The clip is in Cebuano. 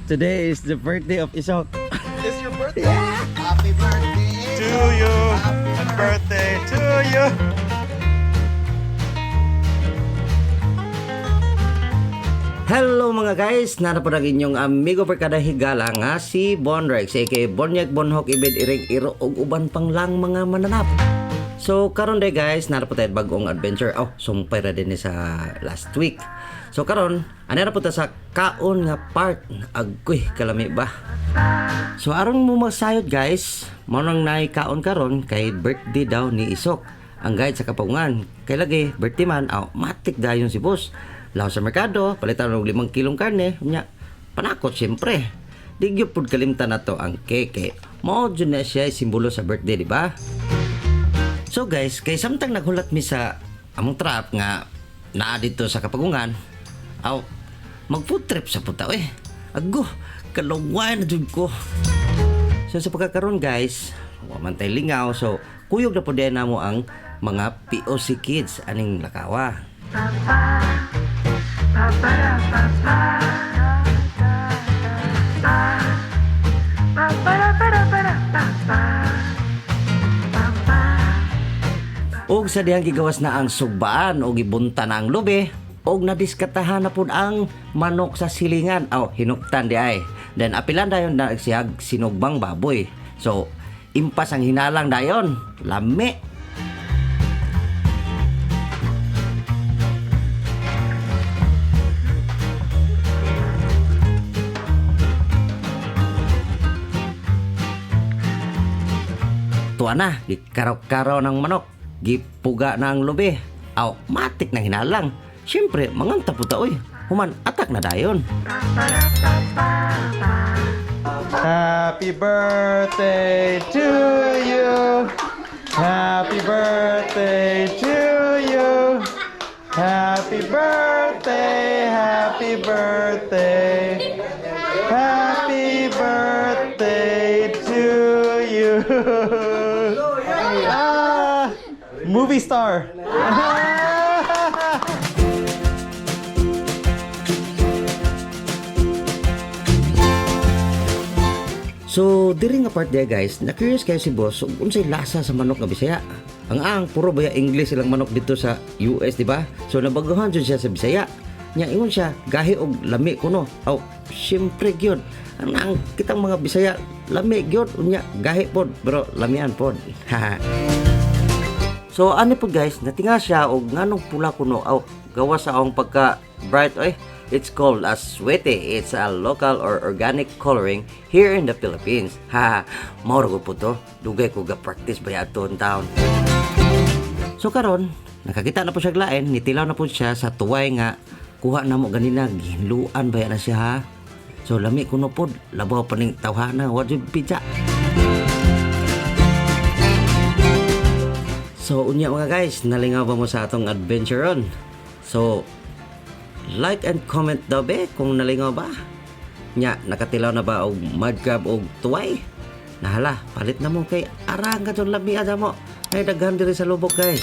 Today is the birthday of Isok. It's your birthday. Happy birthday To you. Happy birthday to you. Hello mga guys, nara po ang inyong amigo barkada higala nga si Bonrex aka Bonyag Bonhok Ibid Iring Iro ug uban pang lang mga mananap. So karon day guys, nara po tayo bagong adventure. Oh, sumpay ra din ni sa last week. So karon, anera po ta sa kaon nga part. Agoy, kalami ba? So aron mo magsayod guys, mao nang naikaon karon kay birthday daw ni Isok. Ang guide sa kapagungan. Kay lagi birthday man, aw matik dayon si boss. Law sa merkado, palitan og 5 kilong karne, unya panakot siyempre. Di gyud pud kalimtan nato ang keke. Mao jud na siya simbolo sa birthday, di ba? So guys, kay samtang naghulat mi sa among trap nga naa dito sa kapagungan, aw mag food trip sa puta eh. Ago, kalaway na jud ko. So sa pagkakaroon guys, wa man tay lingaw, so kuyog na po din namo ang mga POC kids aning lakawa. Og sa dihang gigawas na ang sugbaan og gibunta na ang lubi og nadiskatahan na pud ang manok sa silingan. Aw, hinuktan di ay. Then apilan dayon na siyag sinugbang baboy. So impas ang hinalang dayon. Lami. Tuwa na, gikaraw-karaw ng manok, gipuga na ang lubi. Aw, matik na hinalang. Siyempre, manganta po ta, oy. Human, atak na dayon. Happy birthday to you. Happy birthday to you. Happy birthday, happy birthday. Happy birthday to you. Ah, movie star. So, diri nga part there guys, na curious kayo si boss, ug unsay lasa sa manok nga Bisaya. Ang puro baya English silang manok dito sa US, di ba? So nabaguhan jud siya sa Bisaya. Nya ingon siya, gahi og lami kuno. Aw, syempre gyud. Ang kitang mga Bisaya, lami gyud unya gahi pod, pero lamian pod. So ano po guys, natinga siya og nganong pula kuno aw gawa sa akong pagka bright oy. It's called aswete. It's a local or organic coloring here in the Philippines. Ha, mao ra po to. Dugay ko ga practice ba ato town. So karon, nakakita na po siya lain, nitilaw na po siya sa tuway nga kuha na mo ganina gihinluan ba na siya ha. So lami kuno pod, labaw pa ning tawhana, wa jud pizza. So unya mga guys, nalingaw ba mo sa atong adventure ron? So like and comment daw be kung nalingaw ba. Nya, nakatilaw na ba og mud crab og tuway? Nahala, palit na mo kay arang ka lami ada mo. Ay daghan diri sa lubok guys.